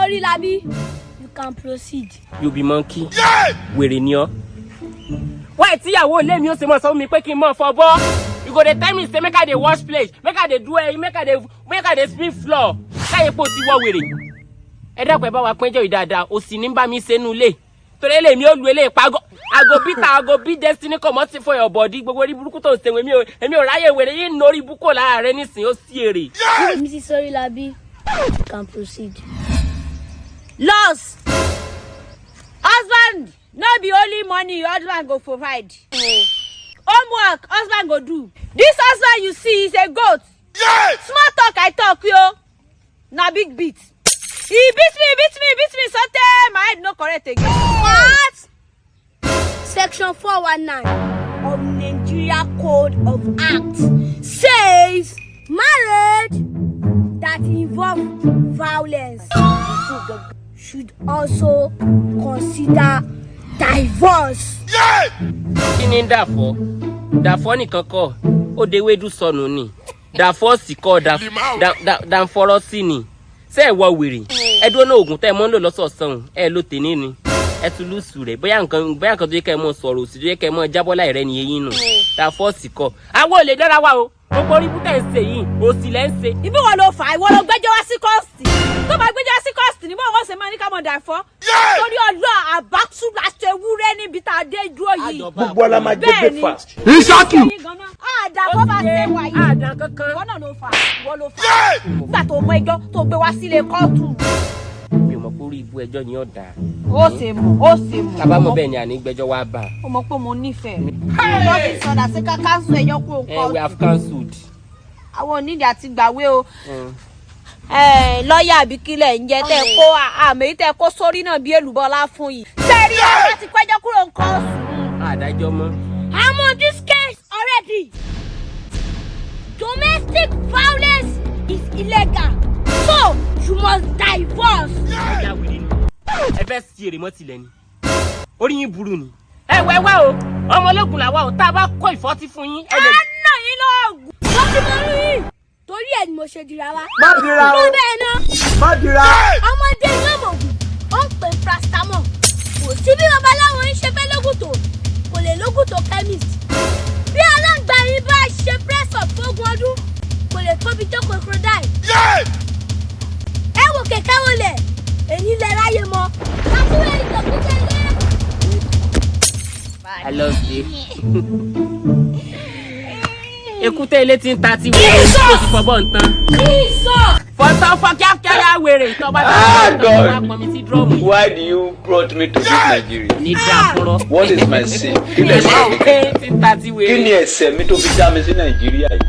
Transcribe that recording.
Orilabi, you can proceed. You be monkey. Wèrè ni ọ́. Why tíyàwó lé mi ó ṣe mọ́ sọ mi pé kí n mọ́ fọbọ́? You go dey tell me say make I dey wash plate, make I dey do make I dey sweep floor. Káyé pò ti wọ́ wèrè. Ẹ dákun ẹ bá wa pẹ́jọ́ yìí dáadáa, òsì ní bá mi ṣe nú ilé. Torí lè mi ó lu eléyìí pagọ́. I go beat destiny come out for your body. Gbogbo orí burúkú tó ṣe èmi ò ráyè wèrè yìí nórí búkò lára rẹ nísìnyí ó sí èrè. Mrs. Orilabi, you can proceed. Loss. Husband, no be only money your husband go provide. Homework, husband go do. This husband you see is a goat. Small talk I talk yo. Na big beat. He beat me. Something my head no correct again. What? Section 419 of Nigeria Code of Act says marriage that involves violence should also consider divorce. Kí ni dàfọ́? Dàfọ́ nìkan kọ́, ó déwédú sọnù ni. Dàfọ́ sì kọ́ dàfọ́rọ́ sí ni. Ṣé ẹ wọ wèrè? Ẹ dúró náà oògùn tẹ́ ẹ mọ́ ń lò lọ́sọ̀ọ̀sán ẹ ló tè ní ni. Ẹ tún lùsù rẹ̀ bóyá nǹkan tó yẹ kẹ́ ẹ mọ́ sọ̀rọ̀ òsì tó yẹ kẹ́ ẹ mọ́ jábọ́ láì rẹ́ ni eyín nù. Dàfọ́ sì kọ́. Àwọn ò lè dára wa o. Gbogbo orí bútẹ́ ń ṣe yìí, òsì lẹ́ ń ṣe. Ibi wọn ló fà á, ìwọ ló gbẹ́jọ́ wá sí kọ́ọ̀sì. Tó bá gbẹ́jọ́ wá sí kọ́ọ̀sì ni báwọn ṣe máa ní ká mọ̀ dàfọ́. Torí ọlọ́ àbátú láṣẹ ewúrẹ́ níbi tá a dé dúró yìí. Gbogbo ọlá máa jẹ breakfast. Ìṣọ́kì. Àdàfọ́ bá ṣe wà yìí. Àdà kankan. Ìwọ náà ló fà á, ìwọ ló fà á. Nígbà tó mọ ẹjọ́ tó gbé wá sílé kóòtù. Mi ò mọ̀ pé orí ibú ẹjọ́ ni ó dáa. Ó ṣe mọ̀. Kábàámọ̀ bẹ́ẹ̀ ni àní gbẹ́jọ́ wá bá. Ó mọ̀ pé mo nífẹ̀ẹ́. Mo ti sọ̀dà sí ká káńsù ẹjọ́ kúrò kóòtù. We have cancelled. Àwọn onídìí àti gbàwé o. Lọ́ọ̀yà àbíkílẹ̀ ń jẹ́ tẹ́ kó àmì tẹ́ kó sórí náà bí èlùbọ́lá fún yìí. Sẹ́rí àwọn láti pẹ́jọ́ kúrò ń kọ́ sùn. Àdájọ́ mọ́. I'm on this case already. Domestic violence is illegal, so you must divorce. Ẹja wìrì ni. Ẹ fẹ́ sí èrè mọ́ tilẹ̀ ni. Orí yín burú ni. Ẹ wẹ́wẹ́ o, ọmọ ológun làwa ò tá a bá kó ìfọ́tí fún yín. Ẹ nà yín lọ́ọ̀gùn. Wọ́n ti mọ rí yìí. Torí ẹ̀ ni mo ṣe dira wa. Má dira o. Ló bẹ́ẹ̀ ná. Má dira. Ọmọdé iná mọ̀gùn, ó ń pè paracetamol. Kò sí bí babaláwo ń ṣe fẹ́ lógùn tó, kò lè lógùn tó chemist. Bí aláǹgbá yín bá ṣe press up fógún ọdún, kò lè tóbi tó crocodile. Ẹ wo kẹ̀kẹ́ wọlé, èyí lẹ ráyè mọ́. Àtúwẹ̀ ìjọ̀gbìn tẹ̀lé. I love you. Èkúté ilé tí ń ta ti wèrè tó ti fọbọ́ ń tán. Fọ́tọ́ fọ́ kíákíá yá wèrè tó bá ti pọn mi sí dúrọ́ọ̀mù. Why do you brought me to this Nigeria? Ní dàkúrọ̀. What is my sin? Kí ni ẹ̀ṣẹ̀ mi tó fi dá mi sí Nàìjíríà yìí?